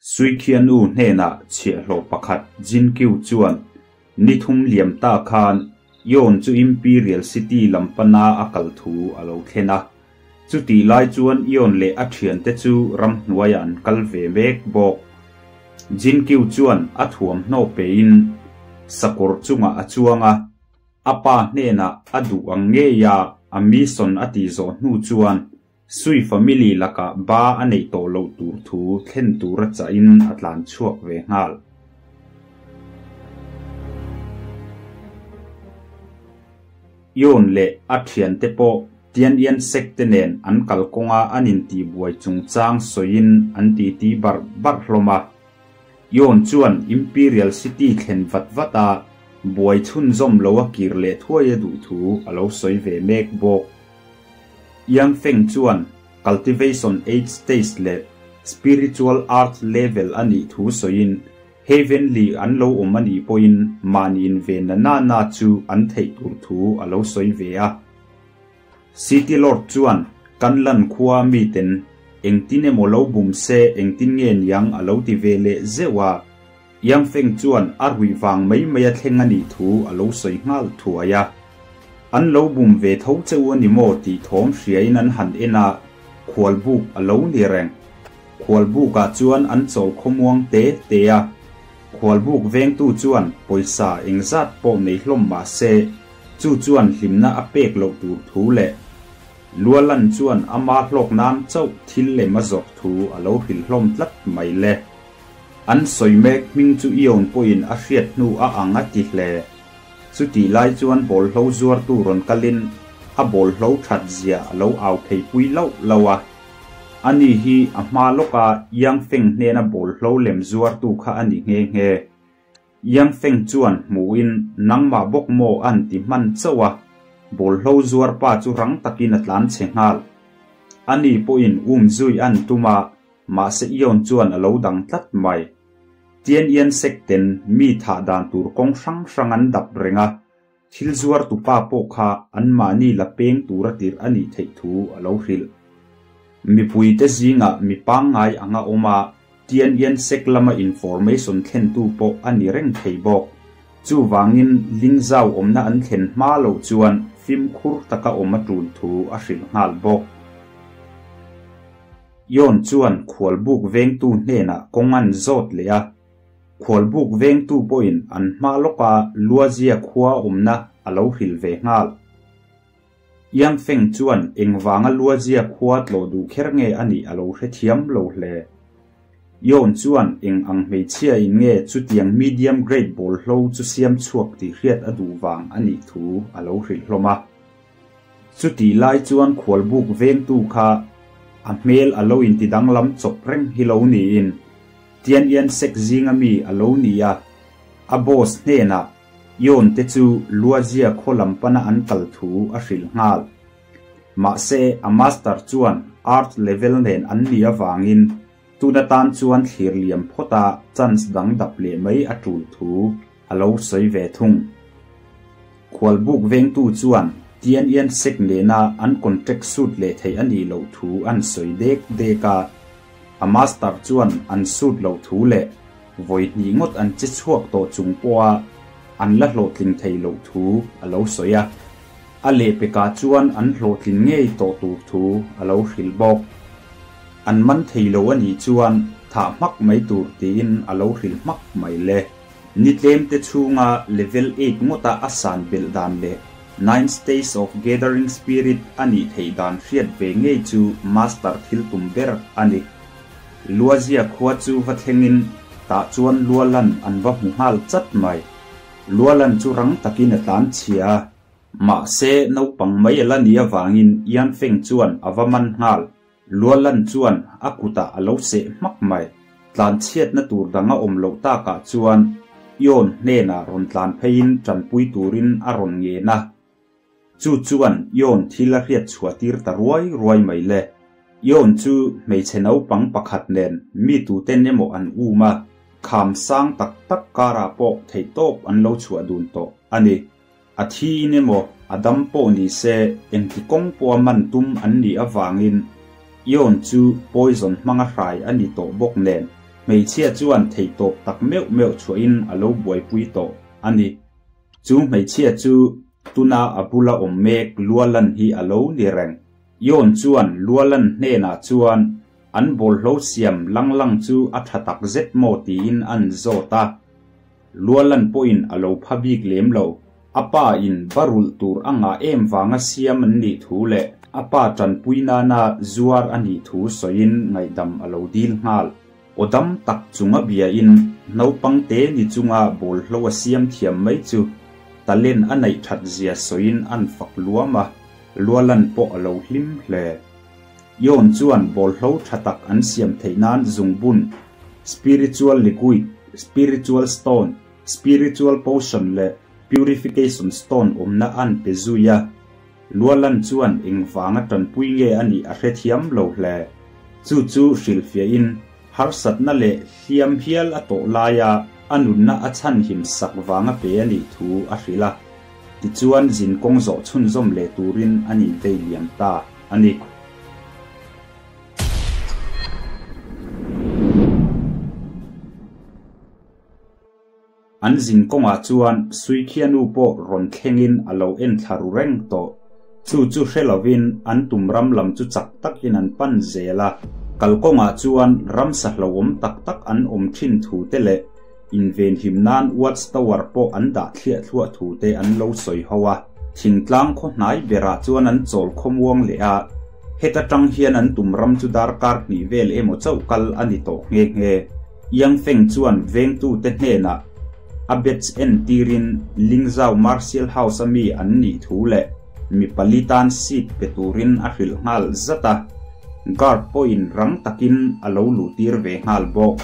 Suikhianu hnenah chhiahhlawh pakhat Jin Kyu chuan ni thum liam ta khan Yon chu Imperial City lam pana a kal thu a lo thlen a. Chutih lai chuan Yon leh a thiante chu ramhnuaiah an kal ve mek bawk. Jin Kyu chuan a thuamhnaw pein sakawr chungah a chuang a. A pa hnenah a duh ang ngei a, a mission a tih zawh hnu chuan Sui family lakah ba a neih tawh loh tur thu thlen tura chahin a tlan chhuak ve nghal. Yon leh a thiante pawh Tianyan Sek te nen an kalkawnga an intihbuai chungchang sawiin an titi barh barh hlawm a. Yon chuan Imperial City thlen vat vat a, buai chhunzawm lo a kir leh thuai a duh thu a lo sawi ve mek bawk. Yang Feng chuan Cultivation Eight Stage leh Spiritual Art Level a nih thu sawiin Heavenly an lo awm a nih pawhin mahni inven na na na chu an theih tur thu a lo sawi ve a. City Lord chuan Kanlan khua miten engtin emaw lo bum se engtin nge niang a lo ti ve leh zeuh a. Yang Feng chuan a ruih vang mai mai a thleng a nih thu a lo sawi nghal thuai a. An lo bum ve tho che u a ni maw tih thawm hriain an han en a, khualbuk a lo ni reng. Khualbukah chuan an chawl khawmuang te te a. Khualbuk vengtu chuan pawisa engzat pawh nei hlawm mah se, chu chuan hlimna a pek loh tur thu leh Lualan chuan ama hlawk nan chauh thil lem a zawrh thu a lo hrilh hlawm tlat mai le. An sawi mek hming chu Ion pawhin a hriat hnu a ang a ti hle. Chutih lai chuan bawlhlo zuartu rawn kalin a bawlhlo that zia a lo au pheipui lauh lauh a. Ani hi a hma lawka Yang Feng hnena bawlhlo lem zuartu kha a ni nghe nghe. Yang Feng chuan hmuhin nangmah bawk maw an ti hman chauh a, bawlhlo zuarpa chu rang takin a tlan chhe nghal. Ani pawhin um zui an tum a, Mahse Ion chuan a lo dang tlat mai. Tian Ian sek ten mi thah dan tur kawng hrang hrang an dap reng a, thil zuar tu pa pawh kha anmahni la peng tura tirh a nih theih thu a lo hrilh. Mipuite zingah mi pangngai anga awm a, Tian Ian sek lama information thlentu pawh a ni reng thei bawk. Chuvangin Lingzau awmna an thlen hma loh chuan fimkhur taka awm a tul thu a hrilh nghal bawk. Yon chuan khualbuk vengtu hnenah kawng an zawt leh a, khualbuk vengtu pawhin an hma lawka Luazia khua awmna a lo hrilh ve nghal. Yang Feng chuan engvanga Luazia khua tlawh duh kher nge a nih a lo hrethiam lo hle. Yon chuan eng ang hmeichhia in nge chutiang medium grade bawlhlo chu siam chhuak tih hriat a duh vang a nih thu a lo hrilh hlawm a. Chutih lai chuan khualbuk vengtu kha a hmel a lo inti danglam chawp reng hi lo niin Tian Ian Sek zinga mi a lo ni a, a boss hnenah Yon te chu Luazia khaw lam pana an kal thu a hrilh nghal. Mahse a master chuan art level nen an nih avangin tun atan chuan thlir liam phawta chance dang dap leh mai a tul thu a lo sawi ve thung. Khualbuk vengtu chuan Tian Ian Sek nena an contract suit leh theih a nih loh thu an sawi dek dek a. A master chuan an suit loh thu leh vawi hnih ngawt an che chhuak tawh chung pawha an la hlawhtling thei loh thu a lo sawi a. A lehpekah chuan an hlawhtlin ngei tawh tur thu a lo hrilh bawk. An man thei lo a nih chuan thah hmak mai tur tiin a lo hrilh hmak mai le. Ni tlemte chhunga level eight ngawta a san belh dan leh nine stages of gathering spirit a nih theih dan hriat ve ngei chu master thil tum ber a ni. Luazia khua chu va thlengin tah chuan Lualan an va hmu nghal chat mai. Lualan chu rang takin a tlan chhia a. Mahse naupang mai a la nih avangin Yan Feng chuan a va man nghal. Lualan chuan a kutah a lo seh hmak mai. Tlanchhiatna tur dang a awm loh takah chuan Ion hnenah rawn tlan pheiin tanpui turin a rawn ngen a. Chu chuan Ion thil a hriat chhuah tir ta ruai ruai mai le. Ion chu hmeichhe naupang pakhat nen mi tuten emaw an um a, kham sang tak tak karah pawh theihtawp an lo chhuah dun tawh a ni. A thiin emaw a dam pawh ni se engti kawng pawha man tum an nih avangin Ion chu poison hmanga hrai a ni tawh bawk nen. Hmeichhia chuan theihtawp tak meuh meuh chhuahin a lo buaipui tawh a ni. Chu hmeichhia chu tuna a bula awm mek Lualan hi a lo ni reng. Yon chuan Lualan hnenah chuan an bawlhlo siam lang lang chu a tha tak zet maw tiin an zawt a. Lualan pawhin a lo pha bik lem lo. A pa in va rulh tur a ngah em vanga siam an nih thu leh a pa tanpui nana zuar a nih thu sawiin ngaihdam a lo dil nghal. Aw dam tak chunga bia in naupang te ni chunga bawlhlo a siam thiam mai chu talent a neih that zia sawiin an fak luam a, Lualan pawh a lo hlim hle. Yon chuan bawlhlo tha tak an siam theih nan zungbun, spiritual liquid, spiritual stone, spiritual potion leh purification stone awmna an pe zui a. Lualan chuan engvanga tanpui nge a nih a hrethiam lo hle. Chu chu hrilhfiahin harsatna leh hliam hial a tawh laia a nunna a chhanhim sak vanga pe a nih thu a hrilh a. Tichuan zinkawng zawh chhunzawm leh turin an invei liam ta a ni. An zinkawngah chuan Suikhianu pawh rawn thlengin a lo en thla ru reng tawh. Chu chu hre lovin an tum ram lam chu chak takin an pan zel a. Kalkawngah chuan ramsa hlauhawm tak tak an awm thin thu te leh invenhim nan watch tower pawh an dah thliah thluah thu te an lo sawi ho a. Thingtlang khaw hnai berah chuan an chawl khawmuang leh a, heta tang hian an tum ram chu darkar hnih vel emaw chauh kal a ni tawh nghe nghe. Yang Feng chuan vengtute hnenah a badge entirin Lingzau Martial House a mi an nih thu leh mi pali tan seat pe turin a hrilh nghal zat a, guard pawhin rang takin a lo luhtir ve nghal bawk.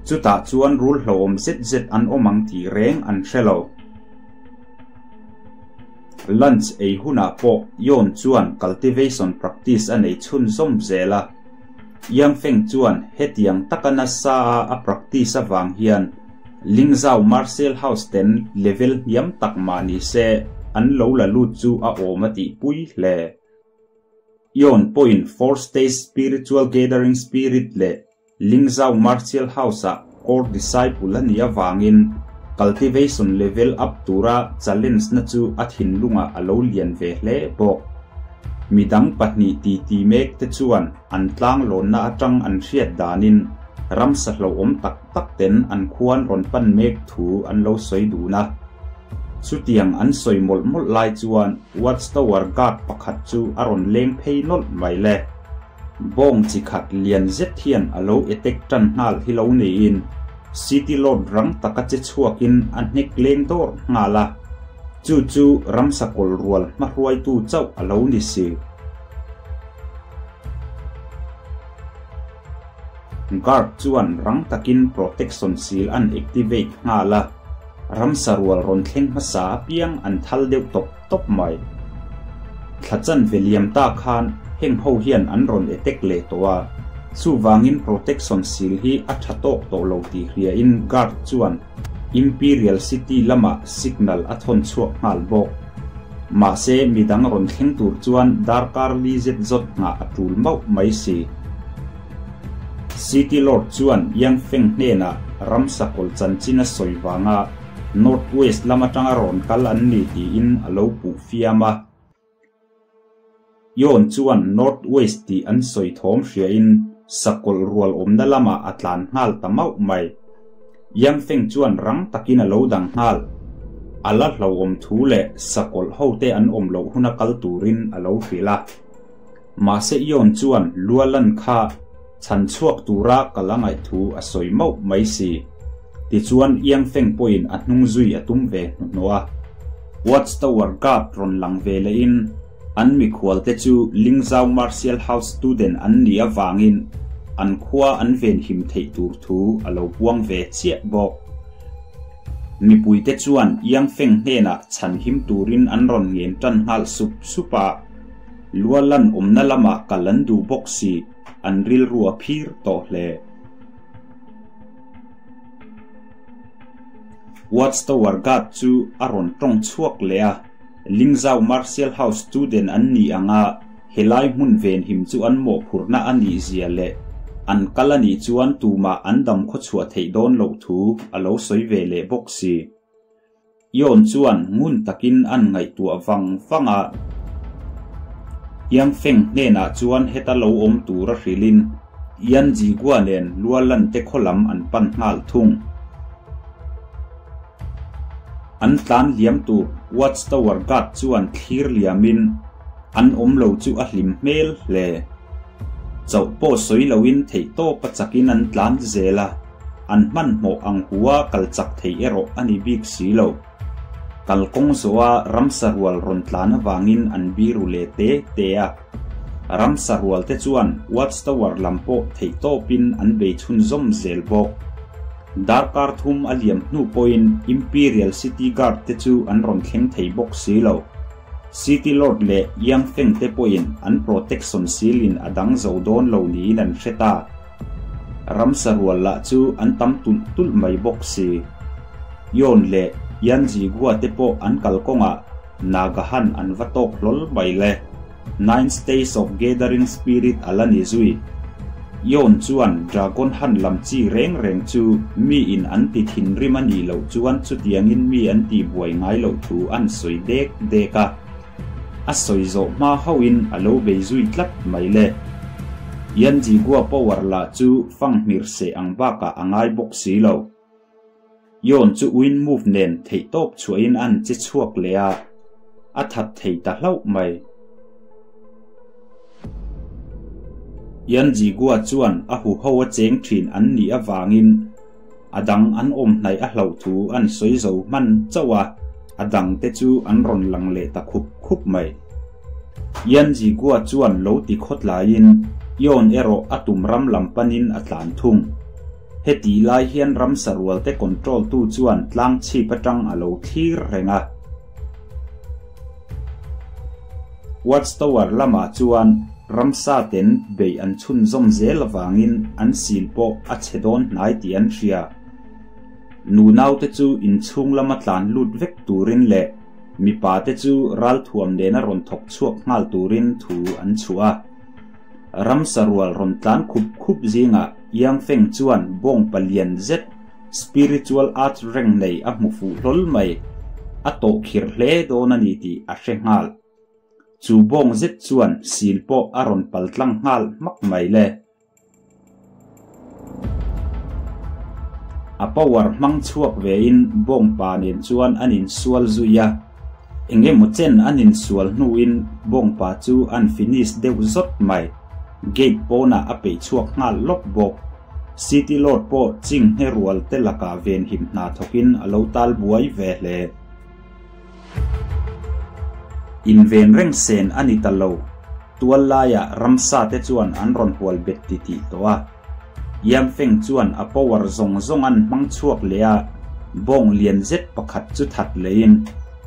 Chutah chuan rul hlauhawm zet zet an awm ang tih reng an hre lo. Lunch ei hunah pawh Yon chuan cultivation practice a nei chhunzawm zel a. Yang Feng chuan hetiang taka nasa a a practice avang hian Lingzau Martial House ten level hniam tak mah ni se an lo la lut chu a awm a tihpui hle. Yon pawhin Four Stage Spiritual Gathering Spirit leh Lingzau Martial House-ah core disciple a nih avangin cultivation level up tura challenge na chu a thinlungah a lo lian ve hle bawk. Midang pahnih titi mek te chuan an tlanglawnna atang an hriat danin ramsa hlauhawm tak tak ten an khuan rawn pan mek thu an lo sawi dun a. Chutiang an sawi mawlh mawlh lai chuan watchtower guard pakhat chu a rawn leng phei nawlh mai le. Bawng chi khat lian zet hian a lo attack tan nghal hi lo niin City Lord rang taka che chhuakin a hnek leng dawr nghal a, chu chu ramsa kawl rual hmahruaitu chauh a lo ni si. Guard chuan rang takin protection seal an activate nghal a, ramsa rual rawn thleng hmasa apiang an thal deuh tawp tawp mai. Thla chanve liam ta khan heng ho hian an rawn attack leh tawh a, chuvangin protection seal hi a tha tawk tawh lo tih hriain guard chuan Imperial City lamah signal a thawn chhuak nghal bawk. Mahse midang rawn thleng tur chuan darkar li zet zawt nghah a tul mauh mai si. City Lord chuan Yang Feng hnenah ramsa kawl chanchin a sawi vanga North West lam atanga rawn kal an ni tiin a lo puh fiam a. Yon chuan North West tih an sawi thawm hriain sakawlh rual awmna lamah a tlan nghal ta mauh mai. Yang Feng chuan rang takin a lo dang nghal. A la hlauhawm thu leh sakawlh hote an awm loh huna kal turin a lo hrilh a. Mahse Yon chuan Lualan kha chhan chhuak tura kal a ngaih thu a sawi mauh mai si. Tichuan Yang Feng pawhin a hnung zui a tum ve hnuhnawh a. Watchtower guard rawn lang ve lehin an mikhualte chu Lingzau Martial House student an nih avangin an khua an venhim theih tur thu a lo puang ve chiah bawk. Mipuite chuan Yang Feng hnenah chhanhim turin an rawn ngen tan nghal sup sup a. Lualan awmna lamah kal an duh bawk si, an rilru a phir tawh hle. Watchtower guard chu a rawn tawng chhuak leh a, Lingzau Martial House student an nih anga helai hmun venhim chu an mawhphurhna a nih zia leh An kal a nih chuan tumah an dam khawchhuah theih dawn loh thu a lo sawi ve leh bawk si. Yon chuan ngun takin an ngaihtuah vang vang a. Yang Feng hnenah chuan heta lo awm tura hrilhin Yan Jigua nen Lualan te khaw lam an pan nghal thung. An tlan liam tur Watchtower guard chuan thlir liamin an awm lo chu a hlim hmel hle. Chauh pawh sawi loin theihtawp a chakin an tlan zel a, an hmanhmawh ang hua kal chak thei erawh a ni bik si lo. Kalkawng zawha ramsa rual rawn tlan avangin an biru leh te te a. Ramsa rual te chuan Watchtower lam pawh theihtawpin an bei chhunzawm zel bawk. Darkar thum a liam hnu pawhin Imperial City Guard te chu an rawn thleng thei bawk si lo. City Lord leh Yang Feng te pawhin an protection seal in a dang zo dawn lo niin an hre ta. Ramsa rual lah chu an tam tulh tulh mai bawk si. Yon leh Yan Jigua te pawh an kalkawngah Nagahan an va tawk hlawl mai le. Nine States of Gathering Spirit a la ni zui. Yon chuan Dragon Han lam chi reng reng chu mi in an ti thinrim a nih loh chuan chutiangin mi an tih buai ngai loh thu an sawi dek dek a. A sawi zawh hma hauhin a lo bei zui tlat mai le. Yan Jigua power lah chu fanghmir seh ang bakah a ngai bawk si lo. Yon chu wind move nen theihtawp chhuahin an che chhuak leh a, a that thei ta hlauh mai. Yan Jigua chuan a huho a cheng thin an nih avangin a dang an awm hnaih a hlauh thu an sawi zo hman chauh a, a dang te chu an rawn lang leh ta khup khup mai. Yan Jigua chuan lo ti khawtlaiin Yon erawh a tum ram lam panin a tlan thung. Hetih lai hian ramsa rualte control tu chuan tlang chhip atang a lo thlir reng a. Watchtower lamah chuan ramsa ten beih an chhunzawm zel avangin an sil pawh a chhe dawn hnai tih an hria. Nunaute chu inchhung lama tlan lut vek turin leh mipa te chu ralthuam nena rawn thawk chhuak nghal turin thu an chhuah a. Ramsa rual rawn tlan khup khup zingah Yang Feng chuan bawng palian zet spiritual art reng nei a hmu fuh hlawl mai. A tawh khir hle dawn a ni tih a hre nghal. Chu bawng zet chuan sil pawh a rawn pal tlang nghal hmak mai le. A power hmang chhuak vein bawng pa nen chuan an insual zui a. Eng emaw chen an insual hnuin bawngpa chu an finish deuh zawt mai. Gate pawnah a peih chhuak nghal lawk bawk. City Lord pawh ching hne rual te lakah venhim hna thawkin a lo tal buai ve hle. Inven reng sen a ni ta lo. Tual laiah ramsa te chuan an rawn hual bet titih tawh a. Yang Feng chuan a power zawng zawng an hmang chhuak leh a, bawng lian zet pakhat chu that lehin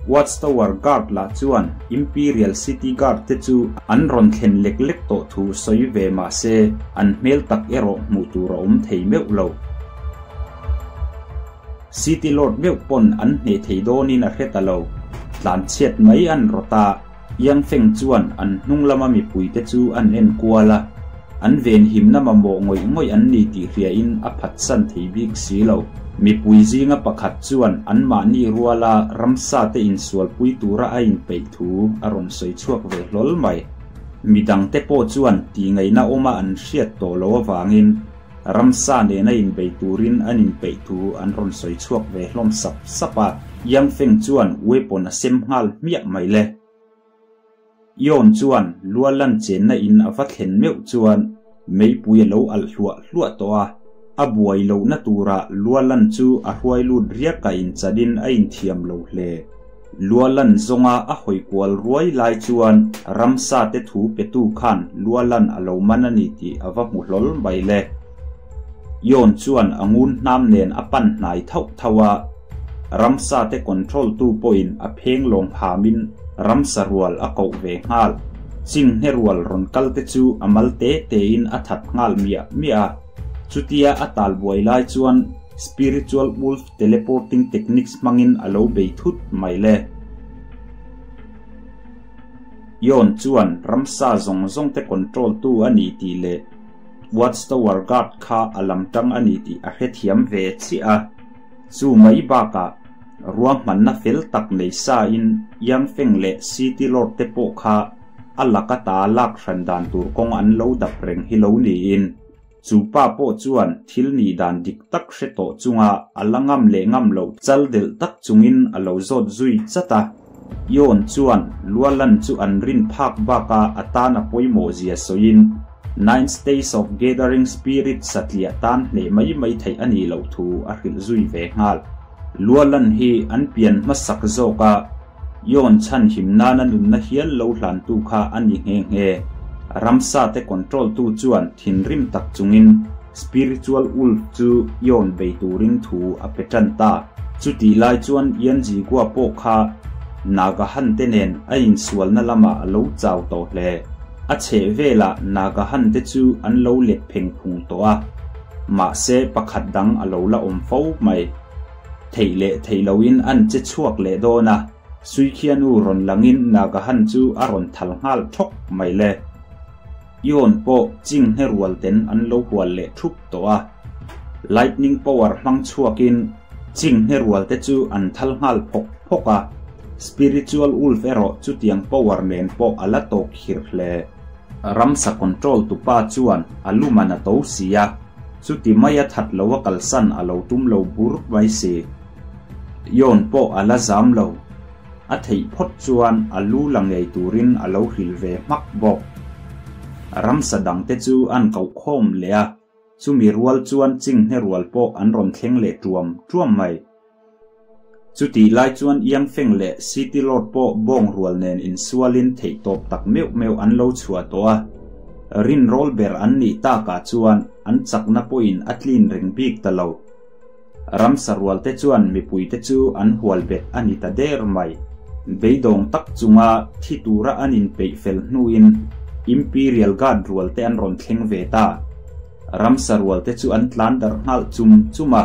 Watchtower guard lah chuan Imperial City Guard te chu an rawn thlen lek lek tawh thu sawi ve mah se an hmel tak erawh hmuh tur a awm thei meuh lo. City Lord meuh pawn an hneh thei dawnin a hre ta lo, tlanchhiat mai an rawt a. Yang Feng chuan an hnung lama mipuite chu an en kual a, an venhimna mamawh ngawih ngawih an ni tih hriain a phatsan thei bik si lo. Mipui zinga pakhat chuan anmahni ruala ramsate insualpui tura a inpeih thu a rawn sawi chhuak ve hlawl mai. Midangte pawh chuan tihngaihna awma an hriat tawh loh avangin Ramsa nena inbei turin an inpeih thu an rawn sawi chhuak ve hlawm sap sap a, Yang Feng chuan weapon a sem nghal hmiah mai le. Yon chuan Lualan chenna in a va thlen meuh chuan meipui a lo alh hluah hluah tawh a, a buai lohna turah Lualan chu a hruai lut riak a inchanin a inthiam lo hle. Lualan zawnga a hawi kual ruai lai chuan ramsa te thu petu khan Lualan a lo man a ni tih a va hmu hlawl mai le. Yon chuan a ngun hnam nen a pan hnai thauh thauh a, ramsa te control tu pawhin a pheng lawng phamin ramsa rual a koh ve nghal. Chinghne rual rawn kal te chu a mal te tein a that nghal miah miah a. Chutia a tal buai lai chuan spiritual wolf Teleporting techniques hmangin a lo bei thut mai le. Yon chuan ramsa zawng zawng te control tu a ni tih leh Watchtower guard kha a lam tang a ni tih a hrethiam ve chiah a. Chu mai bakah ruahmanna fel tak nei sa in Yang Feng leh City Lord te pawh kha a laka ta lak hran dan tur kawng an lo dap reng hi lo niin chu pa pawh chuan thil nih dan dik tak hre tawh chunga a la ngam leh ngam loh chal delh tak chungin a lo zawt zui chat a. Yon chuan Lualan chu an rin phak baka a tan a pawimawh zia sawiin Nine States of Gathering Spirit satliah tan hneh mai mai theih a nih loh thu a hrilh zui ve nghal. Lualan hi an pian hmasak zawk a, Yon chhan him nana nunna hial lo hlantu kha a ni nghe nghe. Ramsa te control tu chuan thinrim tak chungin Spiritual Wolf chu Yon bei turin thu a pe tan ta. Chutih lai chuan Yan Jigua pawh kha Nagahan te nen a insualna lamah a lo chau tawh hle. A chheh velah Nagahan te chu an lo let pheng phung tawh a, mahse pakhat dang a lo la awm fo mai. Theih leh theih loin an che chhuak leh dawn a, Suikhianu rawn langin Nagahan chu a rawn thal nghal thawk mai le. Yon pawh chinghne rual ten an lo hual leh thup tawh a. Lightning power hmang chhuakin chinghne rual te chu an thal nghal phawk phawk a. Spiritual Wolf erawh chutiang power nen pawh a la tawk khir hle. Ramsa control tupa chuan a luman a to si a, chuti maia that lo a kalsan a lo tum lo bur mai si. Yon pawh a la zam lo. A theih phawt chuan a lu la ngei turin a lo hrilh ve hmak bawk. Ramsa dangte chu an koh khawm leh a, chumi rual chuan chinghne rual pawh an rawn thleng leh tuam tuam mai. Chutih lai chuan Yang Feng leh City Lord pawh bawng rual nen insualin theih tawp tak meuh meuh an lo chhuah tawh a. Rinrawl ber an nih takah chuan an chakna pawhin a tlin reng bik ta lo. Ramsa rual te chuan mipui te chu an hual bet a ni ta der mai. Beidawng tak chunga thi tura an inpeih fel hnuin Imperial Guard rual te an rawn thleng ve ta. Ramsa rual te chu an tlan darh nghal chum chum a.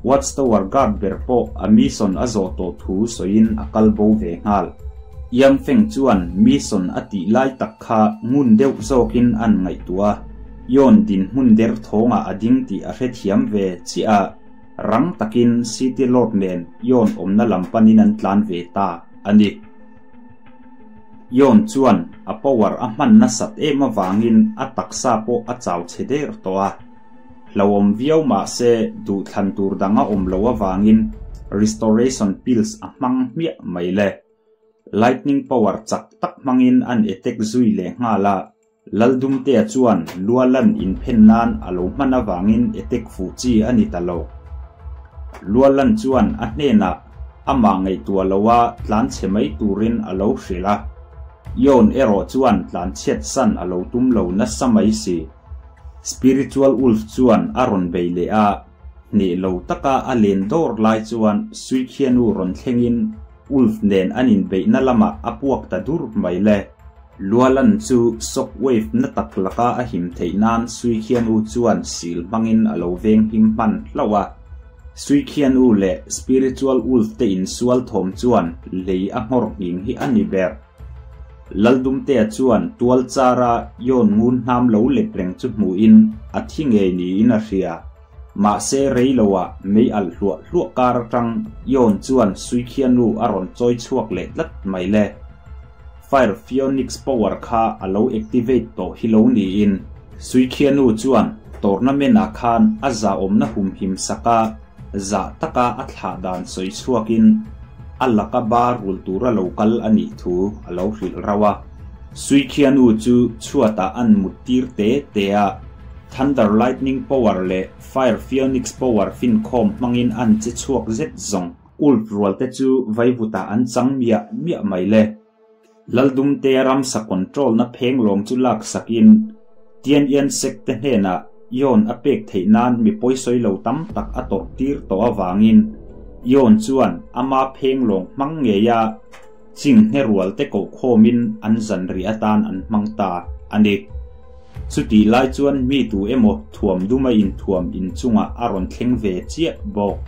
Watchtower Guard ber pawh a mission a zawh tawh thu sawiin a kal bo ve nghal. Yang Feng chuan mission a tih lai tak kha ngun deuh zawkin an ngaihtuah a. Yon dinhmun der thawngah a ding tih a hrethiam ve chiah a, rang takin City Lord nen Yon awmna lam panin an tlan ve ta a ni. Yon chuan a power a hman nasat em avangin a taksa pawh a chau chhe der tawh a. Hlauhawm viau mahse duhthlan tur dang a awm loh avangin Restoration Pills a hmang hmiah mai le. Lightning power chak tak hmangin an attack zui leh nghal a. Laldumtea chuan Lualan inphen nan a lo hman avangin attack fuh chi a ni ta lo. Lualan chuan a hnenah amah ngaihtuah loa tlan chhe mai turin a lo hrilh a. Yon erawh chuan tlan chhiat san a lo tum lo nasa mai si. Spiritual Wolf chuan a rawn bei leh a, hneh lo taka a len dawr lai chuan Suikhianu rawn thlengin Wolf nen an inbeihna lamah a puak ta dur mai le. Lualan chu shock wave na tak laka a him theih nan Suikhianu chuan sil hmangin a lo veng him hman hlauh a. Suikhianu leh Spiritual Wolf te insual thawm chuan lei a nghawr nghing hi a ni ber. Laldumtea chuan tual chara Yon ngun hnam lo let reng chu hmuhin a thi ngei niin a hria. Mahse rei loah mei alh hluah hluah kar atang Yon chuan Suikhianu a rawn chawi chhuak leh tlat mai le. Fire Phoenix power kha a lo activate tawh hi lo niin Suikhianu chuan tournament ah khan a zahawmna humhim sak a, zah taka a thlah dan sawi chhuakin a laka ba rul tura lo kal a nih thu a lo hrilh rauh a. Suikhianu chu chhuatah an mut tir te te a, Thunder Lightning power leh Fire Phoenix power finkhawm hmangin an che chhuak zet zawng. Wolf rual te chu vaivutah an chang miah miah mai le. Laldumtea ramsa control na pheng lawng chu lak sakin Tian Yan Sek te hnenah Yon a pek theih nan mi pawisawi lo tam tak a tawrh tir tawh avangin Yon chuan ama pheng lawng hmang ngei a chinghne rual te koh khawmin an zan rih atan an hmang ta a ni. Chutih lai chuan mi tu emaw thuam duma inthuam inchungah a rawn thleng ve chiah bawk.